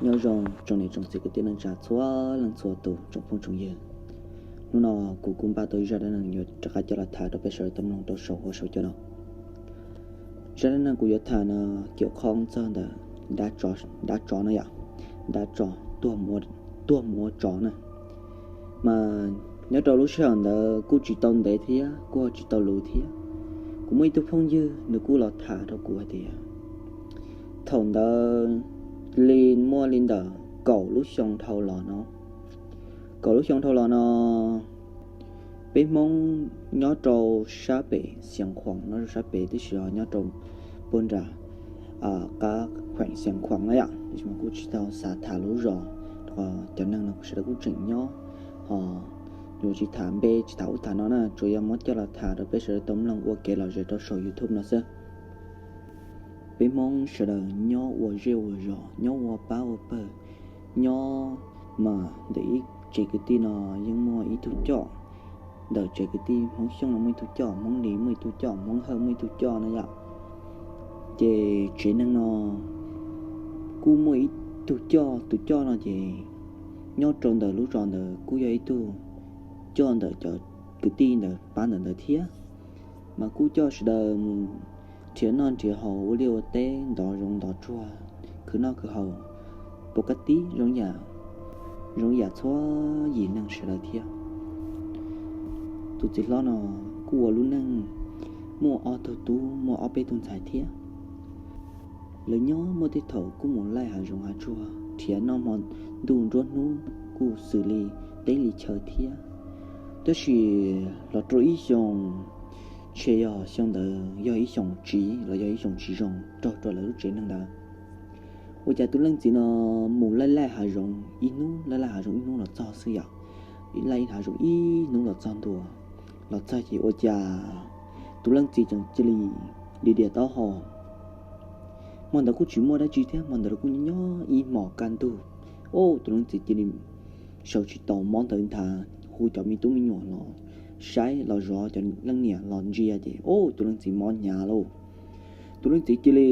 Nyob zoo tsoom niam tsoom txiv kwv tij neej tsa txhua leej txhua tus tsoom phooj tsoom ywg. Hnub no kuv kuj npaj tau ib zaj dab neeg yuav rov qab coj los tham rau peb sawv daws tau mloog rau saum huab saum cua no. Zaj dab neeg kuv yuav tham no cia khob txog ntawm dab tsov no yom, dab tsov tuag mus ua tsov na. Mas nyob rau lub sij hawm ntawd kuj tsis tau ntev thiab kuj ho tsis tau luv thiab, kuv muaj ib tug phooj ywg nws kuj los tham rau kuv hais tias thaum ntawd li muaj li ntawm kaum lub xyoo dhau los no, kaum lub xyoo dhau los no, peb Hmoob nyob rau sab pem Xiav Khuam no, sab pem tib si nyob rau puag nram qab khueem Xiav Khuam na yom, tiam sis mas kuj tsis tau xav tham lub zos, cov neeg no sawv daws kuj tseem nyob, ho yuav tsis tham npe tsis tham ub tham no na, tsuas yog muab coj los tham rau peb sawv daws tau mloog ua kev lom zem rau saum YouTube no xwb. Peb Hmoob sawv daws nyob ua zej ua zos, nyob ua pab ua pawg, nyob mas ntawm ib tsev kwv tij no yeej muaj ib tug coj, ntawm tsev kwv tij Hmoob Xyooj no muaj ib tug coj, Hmoob Lis muaj ib tug coj, Hmoob Hawj muaj ib tug coj na yom. Ces tsev neeg no kuj muaj ib tug coj, tus coj no ces nyob rau ntawm lub zos ntawd kuj yog ib tug coj ntawm cov kwv tij ntawd pab ntawm ntawd thiab. Mas kuj coj sawv daws mus nrhiav noj nrhiav haus, ua liaj ua teb, ntov zoov ntov tsuag, khwv noj khwv haus, pov ka tib zoo yam txhua yim neeg sawv daws thiab. Tus txiv hlob no kuj ua lub neej muaj ob tug tub, muaj ob peb tug ntxhais thiab. Lawv nyob muaj tej thaum kuj mus laij hav zoov hav tsuag nrhiav noj hmo ntuj nruab hnub kuj xws li teb li chaw thiab. Tab sis los rau ib xyoo, ntshe yog xyoo ntawd yog ib xyoo tsiv los yog ib xyoo tsis zoo raug rau lawv lub tsev neeg ntawd. Ua cas tus leej txiv no mus laij laij hav zoov ib hnub, laij laij hav zoov ib hnub los txog xwb yom, laij hav zoov ib hnub los txog ntua, los txog ces ua cas tus leej txiv tseem cia li dim diam taub hau. Hmo ntawd kuj tsis muaj dab tsi thiab, hmo ntawd kuj nyob ib hmos kaj ntug, tus leej txiv cia li sawv tsis tau, mob ntawv nthav, hu cov me tub me nyuam los saib los zov, cov leej niam los ntsia ces tus leej txiv mob hnyav lauj. Tus leej txiv cia li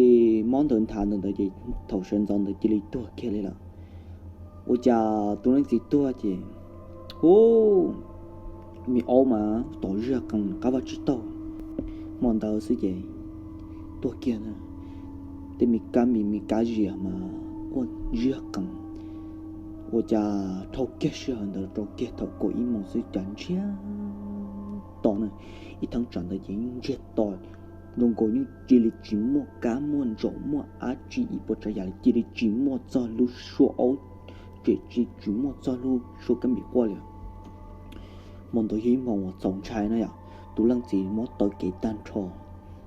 mob ntawv nthav ntawd ntawd ces thaum sawv ntxov ntawd cia li tuag kiag li lawm. Ua cas tus leej txiv tuag ces, hu, me aub mas tom zaj qees qab vaj tsib taug, hmo ntawd xwb ces tuag kiag na. Tej me kab me me kab zias mas quaj zaj qees. Ua cas dhau kiag sij hawm ntawd rau kiag thaum kaum ib moos xwb cas ntsiag to na, ib thaj tsam ntawd ces yeej ntsiag to zoo nkaus yeej cia li tsis muaj kab muaj ntsaum muaj dab tsi ib puas tsav yam li, cia li tsis muaj txog lub suab aub, tseem tsis muaj txog lub suab kab npis quaj li. Hmo ntawd yog ib hmo uas txaus ntshai na yom, tus leej txiv muab taw kev tag nrho,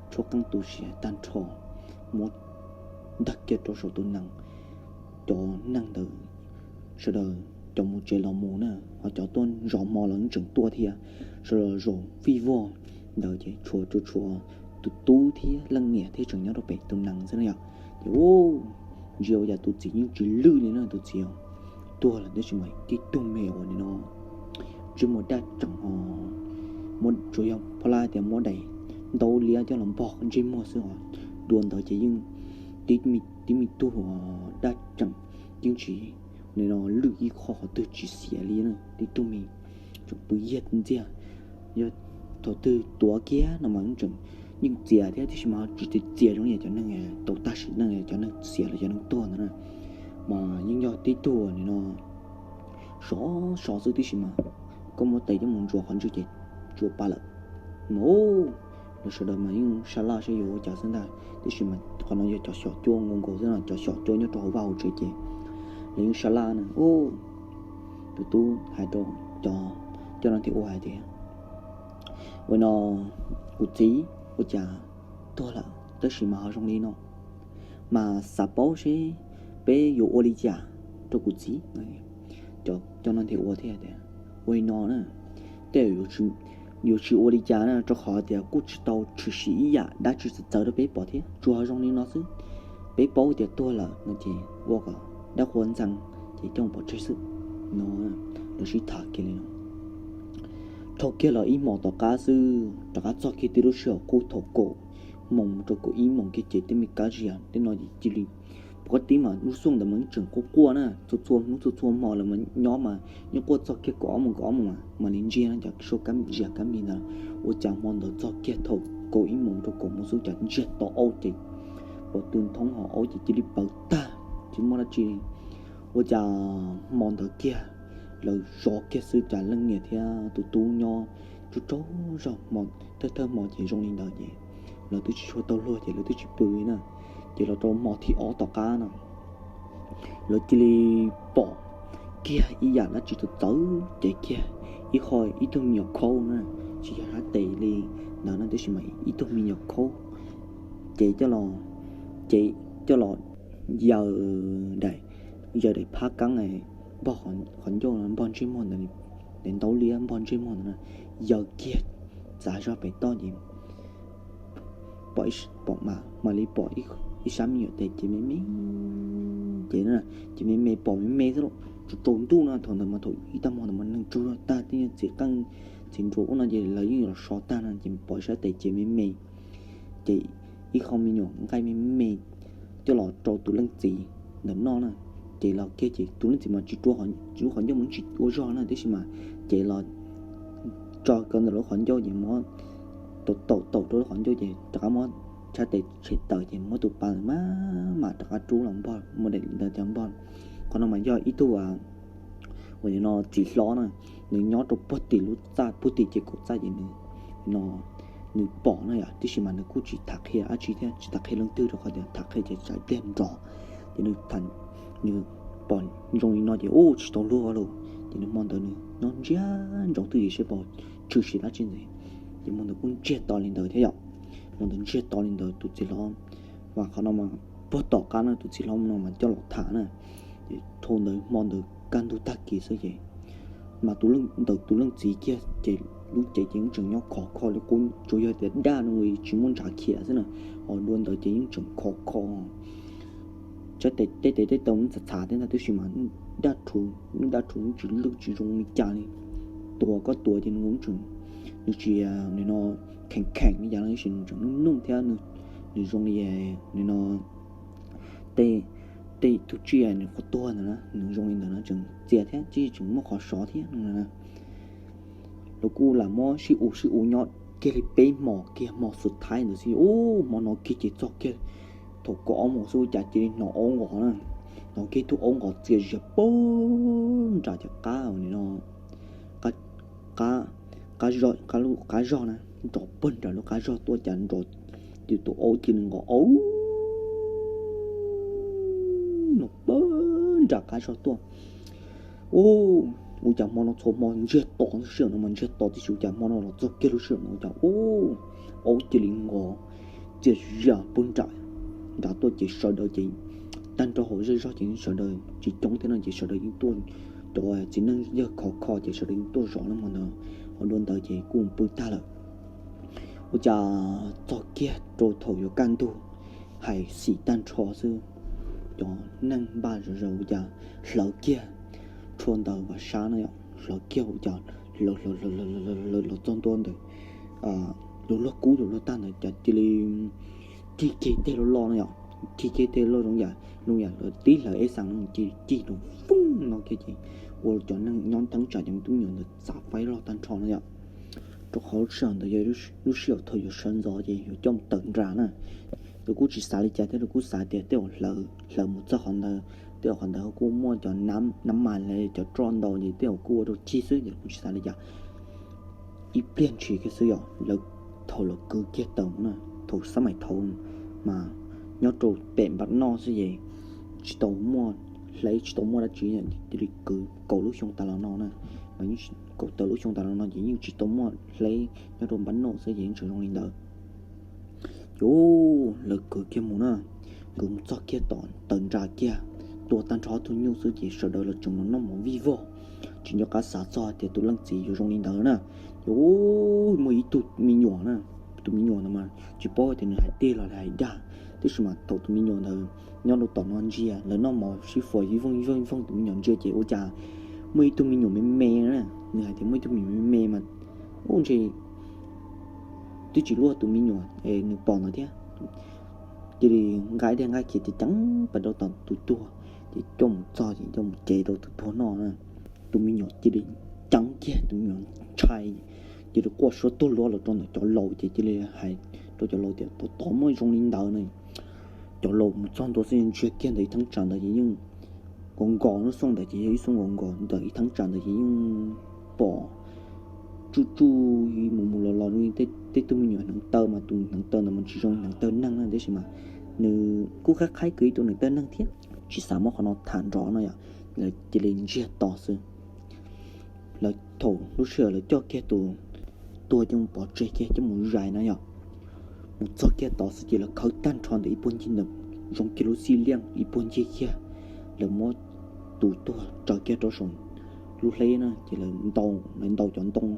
tshuab qeej tu siav tag nrho, muab ntag kiag rau saum tus nees. Cov neeg ntawd sawv daws cov mus tsev los mus na, ho cov tuaj zov hmo los tseem tuaj thiab, sawv daws zaum fij vog ntawd ces tshuav tsuas tshuav tus tub thiab leej niam thiab tseem nyob rau pem tus nees xwb na yom. Ces ntsia ua cas tus txiv yeej tsis lwj li na, tus txiv tuag lawm tab sis mas tib tug me uas nim no ntsej muag daj tseem, tsuas yog phob lab tias muab daim ntaub liab coj los npog ntsej muag xwb os. Dua ntawd ces yeej tib me tug daj tseem, yeej tsis, nim no lwj ib qho qhov twg tsis xiav li na, tib tug me tseem pw yiag ntxiag. Yog thaum twg tuav kiag no mas yeej tseem, yeej txias thiab, tiam sis mas tsis txias zoo yam cov neeg tau tag sim neej, cov neeg xiam los cov neeg tuag ntawd na, mas yeej yog tib tug nim no sov sov xwb, tiam sis mas koj muab tes coj mus ntsuas qhov ntswg ces tsuas pa lawm. Mas lawv sawv daws mas yeej sab laj saib yuav ua cas xwb ntag, tiam sis mas qhov no yog cov xyom cuab nkaus nkaus xwb no, cov xyom cuab nyob rau hauv vaj hauv tsev ces lawv yeej sab laj na. Tus tub hais rau cov coj no thiaj ua hais tias, ua no, kuv txiv ua cas tuag lawm tab sis mas ho zoo li no, mas xav paub seb peb yuav ua li cas rau kuv txiv. Cov no thiaj ua thiab tias, ua li no na, tej yuav tsis ua li cas na, rau qhov tias kuj tsis tau tshwm sim ib yam dab tsi txawv txawv rau peb pom thiab, tsuas ho zoo li no xwb. Peb paub tias tuag lawm no ces ua kom dab qhuas ntxeev ces coj mus pov tseg xwb no. Lawv sib tham kiag li no. Dhau kiag los ib hmos tom qab xwb, rov qab txog kiag tib lub sij hawm qub thaum kaum moos rau kaum ib moos kiag ces tej me kab zias tej no ces cia li Qub tib mas lub xyoo ntawd mas yeej tseem quaj quaj na, txhua txhua hnub txhua txhua hmo lawv mas nyob mas yeej quaj txog kiag kaum ob moos kaum ob moos mas mam li ntsiag no, cov kab zia kab mis ntawd. Ua cas hmo ntawd txog kiag thaum kaum ib moos rau kaum moos xwb cas ntsiag to aub ces pom tw nthoob ho aub ces cia li pawv tag tsis muaj dab tsi li. Ua cas hmo ntawd kiag lawv zov kiag xwb cas leej niam thiab tus tub nyob tsaug tsaug zog, thawj thawj hmo ces zoo li ntawd ces lawv twb tsis tshua tau luag ces lawv twb tsis pw li na. Ces los rau hmo thib ob tom qab no lawv cia li pom kiag ib yam dab tsi txawv txawv ces kiag ib qho ib tug me nyuam khaub na, tsis yog hnab tes li ntawd no tab sis mas ib tug me nyuam khaub ces coj los, ces coj los yaws daim, yaws daim phab keeb npog qhov ncauj npog ntsej muag ntawd, daim ntaub liab npog ntsej muag ntawd na, yaws kiag txav zog pem toj ces pom, pom mam li pom ib sab me nyuam tes ces me me ces, ces me me pom me me xwb lauj, tsaus ntuj no thaum ntawd mas thaum ib tag hmo ntawd mas neeg tsaug zog tag tej nyuag txiv qeej txiv nruas ub no ces lawv yeej los so tag no ces pom ib sab tes ces me me ces ib qho me nyuam nqaij me me coj los rau tus leej txiv ntawm noj na. Ces los kiag ces tus leej txiv mas tsis rua, tsis rua qhov ncauj mas tsis ua zog na tab sis mas ces los tso kiag ntawm lub qhov ncauj ces muab taum taum rau lub qhov ncauj ces rov qab muab sab tes tshem tawm ces muab tus pas mam mam rov qab rub los npog, muab daim ntawd cov npog. Qhov no mas yog ib tug uas nim no txiv hlob na, nws nyob rau puag tim lub txaj, puag tim ces kaum txaj ces nws, no, nws pom na yom, tab sis mas nws kuj tsis tham qhia dab tsi thiab, tsis tham qhia leej twg rau qhov tias tham qhia ces tsam pliag nrov. Ces nws, nws pom zoo li no ces ua tsis tau luag lawm ces nws hmo ntawd nws nyob ntsiag ntsoov twj ywm seb puas tshwm sim dab tsi ntxiv. Ces hmo ntawd kuj ntsiag to li ntawd thiab yom. Hmo ntawd ntsiag to li ntawd tus txiv hlob, mas qhov no mas puag tom qab no tus txiv hlob no mas coj los tham na. Ces dhau ntawd hmo ntawd kaj ntug tag kis xwb ces mas tus leej, ntawm tus leej txiv kiag ces lub cev ces yeej tseem nyob khov kho li qub, tsuas yog tias daj no tsis muaj ntshav khiav xwb na, ho dua ntawd ces yeej tseem khov kho. Tsab tes, tej tes tej taw txhav txhav thiab ntag tab sis mas daj rhuv, daj rhuv yeej tsis lwj tsis zoo li cas li. Tuav koj tuav ces nws tseem, nws tsis, nim no kheev kheev li cas los sis nws tseem nuj nuj thiab nws zoo li, nim no tej, tej tug tsiaj nws qhuav tuag ntawd na, nws zoo li ntawd no tseem txias thiab tsis tseem muaj qhov sov thiab no na. Lawv kuj lam muab sib ua sib ua nyob kiag li peb hmos kiag, hmo xub thaib ntawd xwb, ub, hmo no kiag ces txog kiag thaum kaum ob moos xwb ua cas cia li hnov aub nqos na, hnov kiag tug aub nqos txias zias puag nram cov qab nim no, qab, qab, qab zog na, nrov puag nram lub qab zog tuaj cas nrov, tus aub cia li nqos aub no puag nram qab zog tuaj. Ub, ua cas hmo no txhua hmo ntsiag to sij hawm no mas ntsiag to tib si, ua cas hmo no los txog kiag lub sij hawm no ua cas ub, aub cia li nqos txias zias puag nram nrad tuaj ces sawv daws ces tag nrho hauv zej zog ces sawv daws tsis coob thiab no ces sawv daws yeej tuaj, cov txiv neej yawg khov kho ces sawv daws yeej tuaj zov na hmo ntawd. Ho dua ntawd ces kuj pw tag lawm. Ua cas txog kiag rau thaum yuav kaj ntug hais xim tag nrho xwb, cov neeg npaj zom zaws ua cas hlawv kiag tshua ntawd vas sab no yom, hlawv kiag ua cas hlawv hlawv hlawv hlawv los txog ntua ntawm lub luag kub, lub luag tag ntawd cas cia li cig kiag teg loj loj no yom, cig kiag teg loj zoo yam, zoo yam lawv tib hlawv eb xaas no ces cig rau foob no kiag ces ua cov neeg nyob nteeb tsam cov me tub me nyuam ntawd txav faib loj tag nrho no yom. Rau qhov lub sij hawm ntawd yog lub sij hawm thaum yuav sawv ntxov ces yuav coj mus tawm nras na. Lawv kuj tsis xav li cas thiab, lawv kuj xav tias tej zaum hlawv, hlawv mus txog qhov ntawd, tej zaum qhov ntawd kuj muaj cov nab mas los cov roj ntau ces tej zaum kuj ua rau cig xwb ces kuj tsis xav li cas. Ib pliag ntshis kiag xwb yom, lawv, thaum lawv kwv kiag tawm na, thaum xab mais thaud mas nyob rau pem npab noj xwb ces tsis tau muaj hleb tsis tau muaj dab tsi, cia li kwv kaum lub xyoo tas los no na, mas yeej kaum tawm lub xyoo tas los no ces yeej tsis tau muaj hleb, nyob rau npab noj xwb ces yeej tseem zoo li ntawd. Ces lawv kwv kiag mus na, kwv mus txog kiag tom tawm nras kiag, tua tag nrho tug nyuj xwb ces sawv daws los tseem los noj mov vij vog, tsis nco qab xav txog tias tus leej txiv yuav zoo li ntawd na. Ces muaj ib tug me nyuam na, tus me nyuam ntawd mas tsis paub tias nws hais tig los hais dag, tab sis mas thaum tus me nyuam ntawd nyob rau tom no ntsia lawv noj mov sib faus vij voog vij voog, tus me nyuam ntsia ces ua cas muaj ib tug me nyuam me me na, nws hais tias muaj ib tug me nyuam me me mas ub ntshe twb tsis luaj tus me nyuam nws pom ntawd thiab. cia li nqa ib daig nqaij khiav ceev ceev pas rau tom tus tuag, ces coj mus txog ces coj mus cev rau tus tuag noj na. Tus me nyuam cia li ceev kiag, tus me nyuam ntshai, cia li quaj suab tuag luab los rau ntawm cov laus ces cia li hais rau cov laus tias tov tov muab zoo li ntawd no. Cov laus mus txog ntua xwb ntsiag kiag ntawm ib thaj tsam ntawd ces yeej nkaus nkaus lub xyoo ntawd ces yog ib xyoo nkaus nkaus ntawm ib thaj tsam ntawd ces yeej pom tsuj tsuj mus mus los los li tej tug me nyuam hneev taw mas tus hneev taw ntawd mas tsis zoo hneev taw neeg na tiam sis mas nws kuj qab qhaib kwv ib tug hneev taw neeg thiab. Tsis xav muab qhov no tham nrov no yom, lawv cia li ntsiag to xwb. Lawv thaum lub sij hawm lawv coj kiag tus tuag coj mus pov tseg kiag coj mus zais no yom, mus txog kiag tod xwb ces lawv khawb tag nrho ntawm ib puag ncig ntawd zoo kiag lub xij liaj ib puag ncig kiag. Lawv muab tus tuag tsaws kiag rau saum lub hleb na ces lawv ntaus, lawv ntaus cov ntoo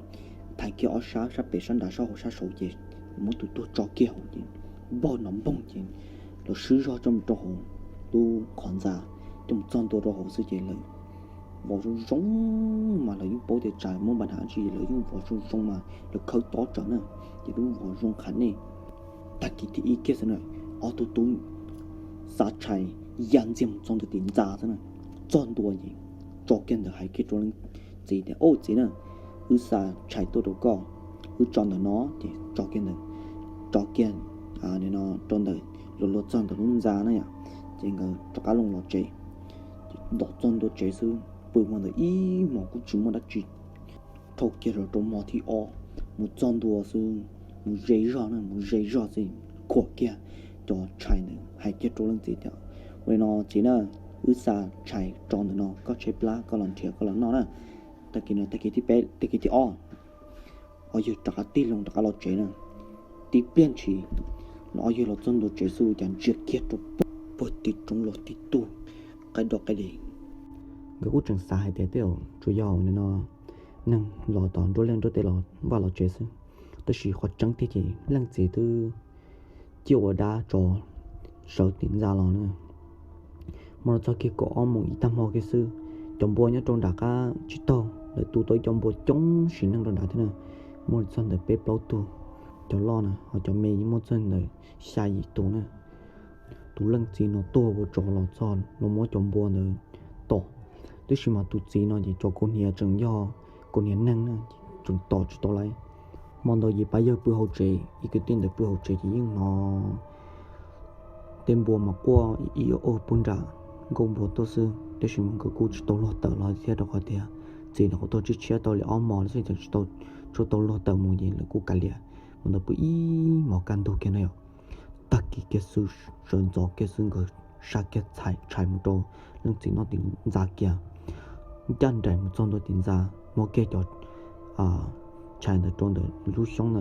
thaiv kiag ob sab, sab pem sab nrad sab hauv sab saud ces muab tus tuag tso kiag hauv ces npog no npoog ces lawv swb zog coj mus rau hauv lub qhov ntxa, coj mus txog ntua rau hauv xwb ces lawv vov zoo zoo mas lawv yeej paub tias tsam muaj npa nhav tsi, lawv yeej vov zoo zoo mas lawv khawb tob tsawv na, ces lub vov zoo qhav nej. Tag kis thib ib kiag xwb na, ob tug tub xa tshais ya ntxiag mus txog ntua tim ntxa xwb na. Txog ntua ces tso kiag ntawd hais kiag rau leej txiv tias, Au txiv na, wb xa tshais tuaj rau koj, wb tso ntawm no. Ces tso kiag ntawd, tso kiag no rau ntawm, luag luag txog ntawm lub ntxa na yom, ces nkawd rov qab los tsev. Ces ntom txog ntua tsev xwb pw hmo ntawd ib hmos kuj tsis muaj dab tsi. Dhau kiag los rau hmo thib ob mus txog ntua xwb, mus ze zog na, mus ze zog xwb khuam kiag cov tshais ntawd hais kiag rau leej txiv tias, Ua li no txiv na, wb xa tshais tso ntawm no, koj tshaib plab koj los nrhiav koj los noj na. Tag kis no, tag kis thib peb, tag kis thib ob, ob yawg rov qab tig loo rov qab los tsev na. Tib pliag ntshis los ob yawg los txog ntua tsev xwb cas ntsia kiag rau puag tim roob los tib tug qaib doj qaib di. Nkawd kuj tseem xav hais tias tej zaum tsuas yog no neeg los tom nruab liaj nruab teb los vaj los tsev xwb, tab sis qhov tseeb tiag ces leej txiv twb ciaj ua dab tso sawv tim ntxa los na. Hmo no txog kiag kaum ob moos ib tag hmo kiag xwb, cov npua nyob rau nram qab tsib taug lawv tu tau ib co npua coob sim neej rau nrad thiab na, muaj li txog ntawm peb plaub tug. Cov loj na ho cov me yeej muaj txog ntawm xya yim tus na. Tus leej txiv no tuag ua tsov los txog los muab cov npua ntawd tom, tab sis mas tus txiv no ces cov kaus hniav tseem yog kaus hniav neeg na, tseem tom tsis tau lawm. Hmo ntawd ces pab yawg pw hauv tsev, ib kwv tij ntawd pw hauv tsev ces yeej hnov tej npua mas quaj ib ua puag nram nkuaj npua tuaj xwb, tab sis mas nkawd kuj tsis tau luag tawm los thiab rau qhov tias txiv ntawd kuj tuag tshiab tshiab tau li ob hmo lawm xwb, tsis tau, tsis tau luag tawm mus ces lawv kuj kav liam. Hmo ntawd pw ib hmos kaj ntug kiag na yom, tag kis kiag xwb sawv ntxov kiag xwb nkawd xa kiag tshais mus rau leej txiv noj tim ntxa kiag. Ncaj nraim mus txog ntua tim ntxa, muab kiag cov tshais ntawd rau ntawm lub xyoob na,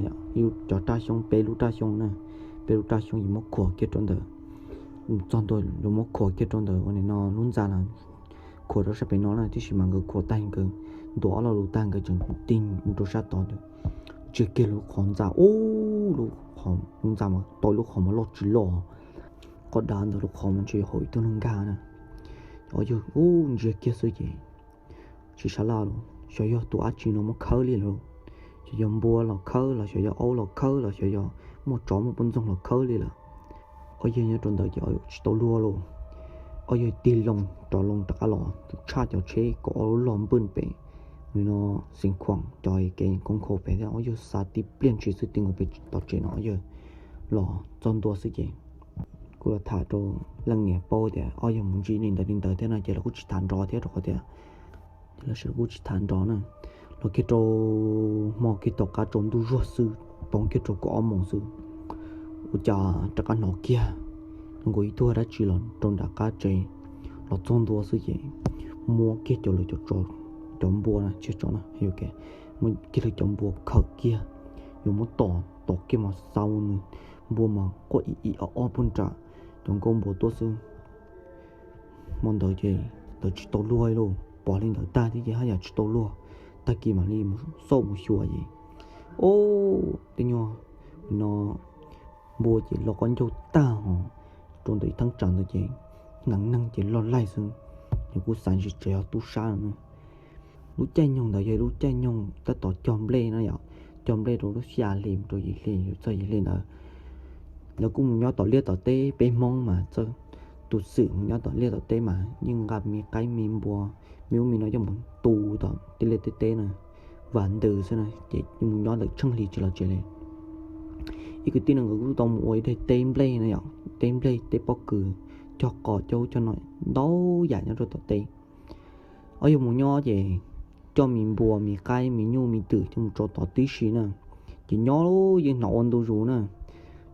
cov raj xyoob, peb lub raj xyoob na, peb lub raj xyoob yuav muab khuam kiag rau ntawm, txog ntua yuav muab khuam kiag rau ntawm ua li no lub ntxa na, khuam rau sab pem no na, tiam sis mas nkawd khuam tag nkawd ntuas ob lo lus tag nkawd tseem tig rau sab tod ntsia kiag lub qhov ntxa, ub, lub qhov, lub ntxa mas tau lub qhov mas loj tsis loj, qhov dav ntawm lub qhov mas ntshe yog hauv ib tug neeg nkag na. Ob yawg ub ntsia kiag xwb ces tsis sab laj los xyov yog tus dab tsi no muab khawb li lawm, xyov yog npua los khawb los xyov yog aub los khawb los xyov yog muaj tsov muaj poj ntxoog los khawb li lawm. Ob yawg nyob rau ntawd ces tsis tau luag lauj. Ob yawg tig loo rov loo rov qab los, tus tshaj cov tsheb kaum ob lub log npwj pem li no, xeev khuam cov kev koob khau pem thiab. Ob yawg xav tib pliag ntshis xwb tig nkaus pem tom tsev no ob yawg los txog ntua xwb ces kuj los tham rau leej niam paub tias ob yawg mus ntsib li ntawd li ntawd thiab no ces lawv kuj tsis tham nrov thiab rau qhov tias lawv sawv daws kuj tsis tham nrov na. Los kiag rau hmo kiag tom qab tsaus ntuj zuag xwb, poob kiag rau kaum ob moos xwb, ua cas rov qab hnov kiag zoo nkaus ib tug dab tsi los rau nram qab tsev los txog ntua xwb ces muab kiag cov lawv cov, cov npua na, tsis yog tsov na, muab kiag lawv cov npua khawm kiag, yuav muab tom, tom kiag mas xau nws, npua mas quaj ib ib ob ob puag nram cov nkuaj npua tuaj xwb. Hmo ntawd ces lawv tsis tau luag li lauj, pom li ntawd tag thiab ces haj yam tsis tau luag, tag kis mam li mus xauj mus xyuas ces, o, tej nyuag no npua ces los qaub ncaug tag hos rau ntawm ib thaj tsam ntawd ces hneev neeg ces loj laij xwb, nws kuj xav ntsis tsev yog tub sab no. Lub caij nyoog ntawd yog lub caij nyoog tab tom cog nplej no yom, cog nplej rau lub xya hli mus rau yim hli, txog yim hli ntawd Lawv kuj mus nyob tom liaj tom teb, peb Hmoob mas txawj tu xwm mus nyob tom liaj tom teb mas yeej nqa me qaib me npua, me ub me no coj mus tu tom tej liaj tej teb na, vas ntws xwb na, ces mus nyob ntawm tsheej hli tsis los tsev li. Ib kwv tij no nkawd kuj tau mus ua ib daim teb nplej no yom, teb nplej teb pob kws, cog qos cog ub cog no, ntau yam nyob rau tom teb. Ob yawg mus nyob ces coj me npua me qaib me nyuj me twm coj mus tso tod tib si na. Ces nyob yeej hnov ua ntu zus na,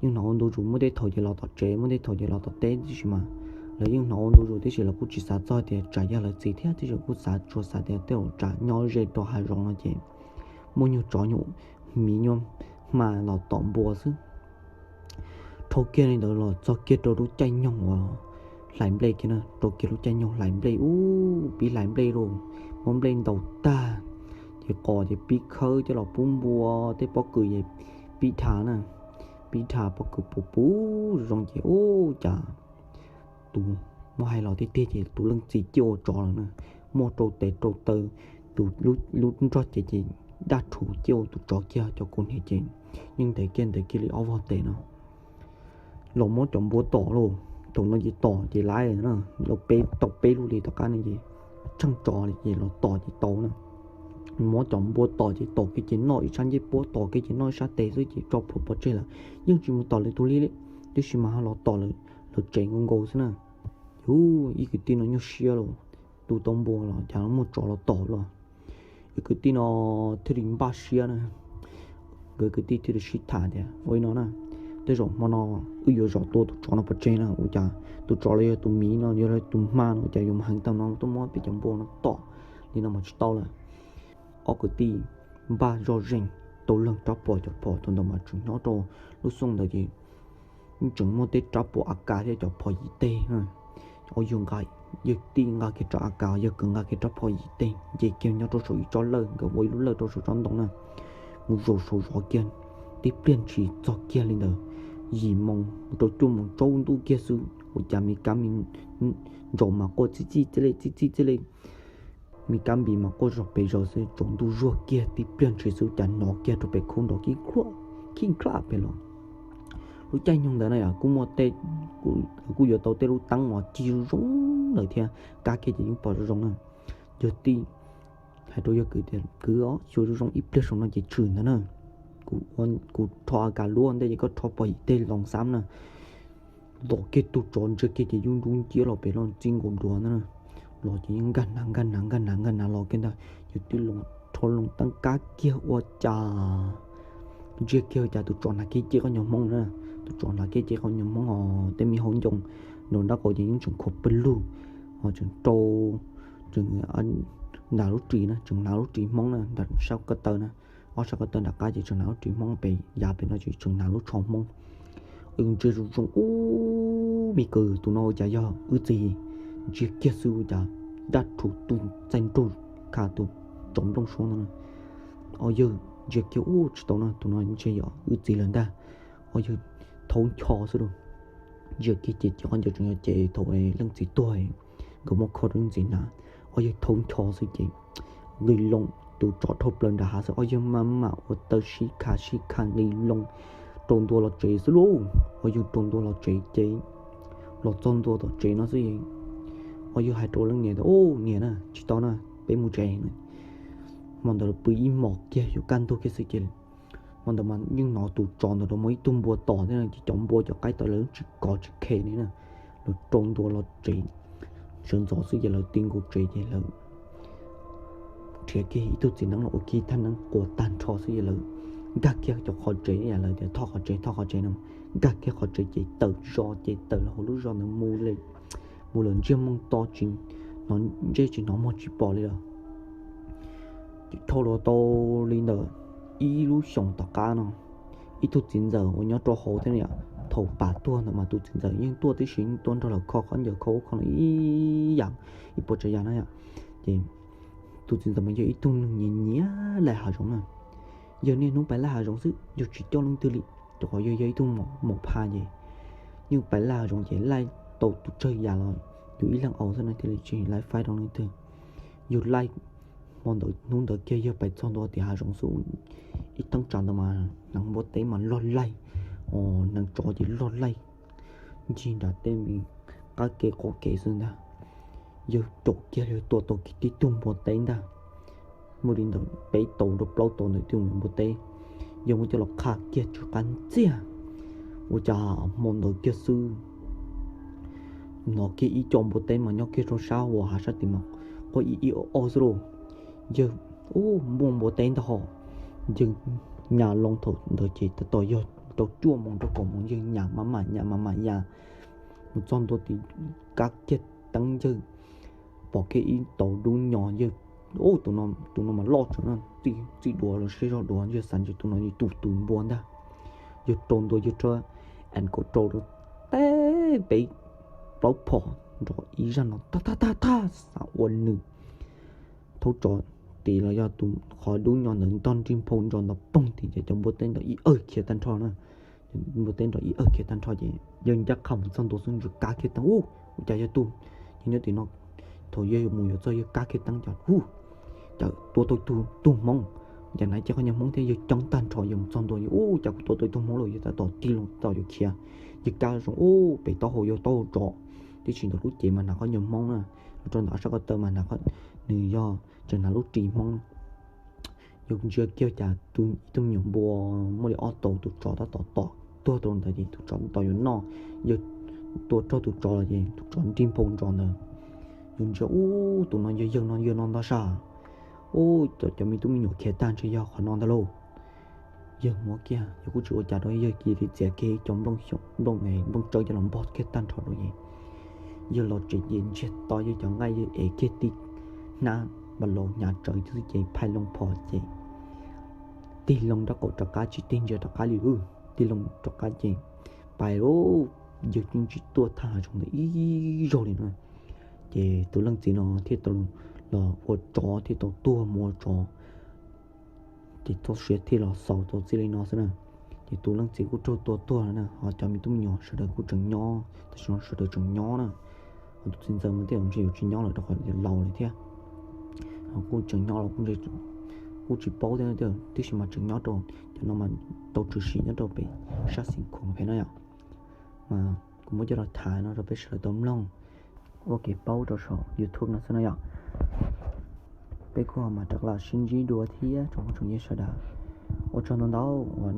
yeej hnov ua ntu zus, muaj tej thaum ces los tom tsev, muaj tej thaum ces los tom teb tib si mas. Lawv yeej hnov ua ntu zus tib si, lawv kuj tsis xav txog tias tsam yog lawv txiv thiab tib si, kuj xav tsuas xav tias tej zaum tsam nyob ze rau hav zoov no ces muaj nyuag tsov nyuag miv nyuag hma los tom npua xwb. Dhau kiag li ntawd los txog kiag rau lub caij nyoog uas hlais nplej kiag na, rau kiag lub caij nyoog hlais nplej, ub, pib hlais nplej lauj, muab nplej ntaus tag, ces qos ces pib khawb coj los pub npua, tej pob kws ces pib dha na, pib dha pob kws puv puv zoo ces ub cas tus, muab hais los tiag tiag ces tus leej txiv ciaj ua tsov lawm na, muaj rau tes rau taw, tus lub nrog cev ces daj rhuv ciaj ua tus tsov kiag, cov kaus hniav ces yeej ntev kiag ntev kiag li ob vog tes no. Los muab cov npua tom lauj, thaum no ces tom ces laiv na, los peb tau peb lub hlis tom qab no ces tsheej tsov li ces los tom ces tau na. Muab cov npua tom ces tom kiag ces noj ib sab ncej puab, tom kiag ces noj ib sab tes xwb ces tso plhuav pov tseg lawm, yeej tsis mus tom lwm tus li li, tiam sis mas ho los tom lawv tsev nkaus nkaus xwb na. Ub, ib kwv tij no nyuaj siab lauj, tu tau npua los cas muaj tsov los tom lauj. Ib kwv tij no thiaj li npaj siab na, nkawd kwv tij thiaj li sib tham tias ua li no na, tej zaum hmo no wb yuav zom tua tus tsov no pov tseg na, ua cas tus tsov los yog tus miv no yog tus hma no ua cas yuav mus heev tag no tuaj muab peb cov npua no tom li no mas tsis tau lawm. Ob kwv tij npaj zoj zeeg tau leeg rab phom cov phom, thaum ntawd mas tseem nyob rau lub xyoo ntawd ces tseem muaj tej rab phom A K thiab cov phom yim teg. Ob yawg nqa, yawg tij nqa kiag rab A K, yawg kwv nqa kiag rab phom yim teg nce kiag nyob rau saum ib tsob lawj, nkawd ua ib lub lawj rau saum tsob ntoo na, mus zaum saum zov kiag. Tib pliag ntshis txog kiag li ntawd yim moos rau cuaj moos tsaus ntuj kiag xwb, ua cas me kab me ntsaum mas quaj txij txij txij li txij txij txij li, me kab npis mas quaj zog pes zog xwb, tsaus ntuj zuag kiag tib pliag ntshis xwb cas hnov kiag rau pem khub nrov khib nklaj pem los. Lub caij nyoog ntawd na yom kuj muaj tej, kuj yuav tau tej lub teeb uas cig zoo zoo lawm thiab, kab kiag ces yeej pom zoo zoo na. Yawg tij hais rau yawg kwv tias kwv, xyuas zoo zoo ib pliag saum no ces tshwm ntag na, kuv rho A K luab ntej ces koj rho phom yim teg los xab na. Los kiag tus tsov ntsia kiag ces yub ntub nciab los pem los txij nkaus duav ntag na. Los ces yeej nkag hnav nkag hnav nkag hnav nkag hnav los kiag ntag, yawg tij rho loo teeb kab kiag ua cas ntsia kiag cas tus tsov hnav kiag cev qhov nyuag hmoob na. Tus tsov hnav kiag cev qhov nyuag hmoob os, tej me hauv ncoo nraum nraub qaum ces yeej tseem khuam pawg lug, tseem rau, tseem nram lub ris na, tseem hnav lub ris hmoob na, nram sab ko taw na, ob sab ko taw nram qab ces tseem hnav lub ris hmoob, pem yav pem no ces tseem hnav lub tsho hmoob. Ntsia zoo zoo ub, me kwv, tus no ua cas yog wb txiv? Ntsia kiag xwb ua cas daj rhuv tu txaij nraug kha tus tsov nplooj suab ntawd na. Ob yawg ntsia kiag ub, tsis tau na, tus no ntshe yog wb txiv lawm ntag. Ob yawg thaub ncho xwb lauj. Ntsia kiag ces cev qhov ncauj tseem yog cev thaum leej txiv tuag nkawd muab kho rau leej txiv hnav. Ob yawg thaub ncho xwb ces nqis loo, tus tsov dhau plaws nram hav xwb, ob yawg maj mam ua taw sib kha sib kha nqis loo rau ntua los tsev xwb lauj. Ob yawg rau ntua los tsev ces los txog ntua tom tsev no xwb, ob yawg hais rau leej niam tias, Ub, niam na, tsis tau na, peb mus tsev na. Hmo ntawd pw ib hmos kiag yuav kaj ntug kiag xwb ces hmo ntawd mas yeej hnov tus tsov ntawd rau muaj ib tug npua tom thiab no ces cov npua cov qaib tom lawv tsis kov tsis khe li na. Lawv rau ntua los tsev, sawv ntxov xwb ces lawv ti nkaus tsev ces lawv nrhiav kiag ib tug txiv neeb los ua kiag thaj neeb quas tag nrho xwb ces lawv nkag kiag cov qhov tsev, lawv tias thoj qhov tsev thoj qhov tsev no, nkag kiag qhov tsev ces tawm zos ces tawm los hauv lub zos ntawd mus lawm ntsiag moog to tsis hnov ntsej tsis hnov muag tsis pom li lawm. Ces dhau los tau li ntawm ib lub xyoos tom qab no, ib tug txiv ntxawm uas nyob rau hauv thiab, thaum pam tuag ntawd mas tus txiv ntxawm yeej tuaj tib si, yeej tuaj nrog lawv kho khaub ncaws kho ub kho no ib yam, ib puas tsav yam na yom. Ces tus txiv ntxawm mas yog ib tug neeg nyiam nyiam laij hav zoov na. Yog niaj hnub pais laij hav zoov xwb, yog tsis coj leej twg li, rau qhov yog yog ib tug maum phaj ces yeej pais laij hav zoov ces laij tau tus tsawg yam los yus ib leeg aus xwb na, thiaj li tsis laij faib rau leej twg. Yog laij, hmo ntawd hnub ntawd kiag yog pais txog ntua tim hav zoov xwb, ib teeb tsav ntawd mas hneev npua teb mas loj laij, neev tsov ces loj laij ncig nram tej me qab kev qaum kev xwb ntag. Yawg raum kiag yawg tua tau kiag tib tug npua teb ntag. Muaj li ntawm peb tau rau plaub tau ntawm tib tug npua teb, yawg muab coj los qha kiag tsw qab ntxiag. Ua cas hmo ntawd kiag xwb hnov kiag ib co npua teb mas nyob kiag rau sab uas hav sab tid mas quaj ib ib ob ob xwb lauj. Yawg ub npuaj npua teb ntag hos. Yawg nyas loo thaum ntawd ces tab tom yog rau cuaj moos rau kaum moos, yawg nyas maj mam nyas maj mam nyas mus txog ntua tid, kab kiag teeb yawg pom kiag ib tauv dub nyo. Yawg ub, tus no mas loj tshaj no, txij duav los sib zog duav, yawg xav tias tus no yog tus tus npua ntag. Yawg rau ntua yawg rab an kaum rau rau teb peb plaub phom nrov ib zaj no tag tag tag tag, xav ua nws thaub tsov tid los yog tus qhov dub nyo ntawd ntog nrig nphau ntsos ntawd poog tid ces cov npua teb ntawd ib awg khiav tag nrho na. Npua teb nrov ib awg khiav tag nrho ces yawg ncaj qha mus txog ntua xwb ntsia kab kiag teeb ub, ua cas yog tus, yawg nyob tim no. Thaum yawg mus yuav txog yawg kab kiag teeb cas ub, cas tua tau tus hmoob, cas naiv cia qhov nyuag hmoob thiab yawg coob tag nrho. Yawg mus txog ntua yawg ub, cas kuv tua tau tus hmoob lawm, yawg tab tom tig loo tab tom yuav khiav. Yawg kab zoo ub pem taub hau yawg taub hau tsov, twb tsis ntawm lub cev mas hnav qhov nyuag hmoob na, los rau ntawm sab ko taw mas hnav, nws yog tseem hnav lub ris hmoob. Yawg ntsia kiag cas ib tug me nyuam npua muaj li ob tau, tus tsov tab tom tom tuag rau ntawd ces tus tsov tab tom yuav noj. Yawg tua raug tus tsov los ces tus tsov nrig nphau ntsos ntawd. Yawg ntsia ub, tus no yog yawg no, yawg no ntag sas. Ub, cov me tub me nyuam khiav tag ntshe yog qhov no ntag lauj. Yawg muab kiag, yawg kuj tsis ua cas rau, yawg cia li txiav kiag ib co nplooj xyoom nplooj es nplooj tsawb coj los npog kiag tag nrho rau ces yawg los tsev ces ntsiag to yawg cov nqaij, yawg ev kiag tib hnab npas laus hnyav tsawv xwb ces phais loo phom ces tig loo nraub qaum rov qab, tsis tig ntsia rov qab li lauj. Tig loo rov qab ces pais lauj. Yawg tsis tuaj thaj hav zoov ntawd ib zaug li no. Ces tus leej txiv no thiaj tau los ua tsov, thiaj tau tuag mus ua tsov. Ces txoj sia thiaj los xaus tau txij li no xwb na. Ces tus leej txiv kuj raug tua tuag lawm na, ho cov me tub me nyuam sawv daws kuj tseem nyob, tam sim no sawv daws tseem nyob na. Ho tus txiv ntxawm mas tej zaum ntshe yuav tsis nyob lawm rau qhov laus lawm thiab. Ho kuj tseem nyob los kuj tsis paub thiab, tiam sis mas tseem nyob rau cov no mas tau tshwm sim nyob rau pem sab xeev Khuam pem no yom. Mas kuv muab coj los tham no rau peb sawv daws tau mloog ua kev paub rau saum YouTube no xwb no yom. Peb kuj ho mam rov los sib ntsib dua thiab tsoom phooj tsoom ywg sawv daws. Ua tsaug ntau ntau uas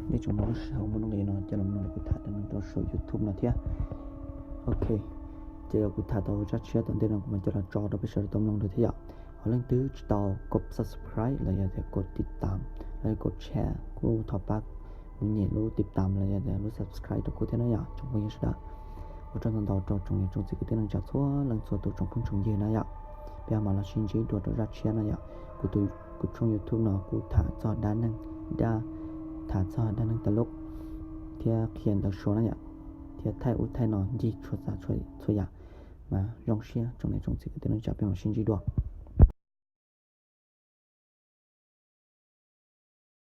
nej tseem muab lub sij hawm muaj nuj nqis no coj los mloog kuv tham dab neeg rau saum YouTube no thiab. Ok, ces yog kuv tham tau zaj tshiab tom ntej no kuv mam coj los tso rau peb sawv daws tau mloog dua thiab yom. Ho leej twg tsis tau kov subscribe los yog tias kov tiv tam los yog kov share kuj thov pab mus nyem lub tiv tam los yog tias lub subscribe rau kuv thiab na yom tsoom phooj ywg sawv daws. Ua tsaug ntau ntau rau tsoom niam tsoom txiv kwv tij neej tsa txhua leej txhua tus tsoom phooj tsoom ywg na yom. Peb ho mam los sib ntsib dua rau zaj tshiab na yom. Kuv tus, kuv tshooj YouTube no kuv tham txog dab neeg, dab, tham txog dab neeg tas lub thiab qhia ntawv Suav na yom, thiab thaij ub thaij no ncig txhua tsav txhua yam. Mas zoo siab tsoom niam tsoom txiv kwv tij neej tsa peb mam sib ntsib dua.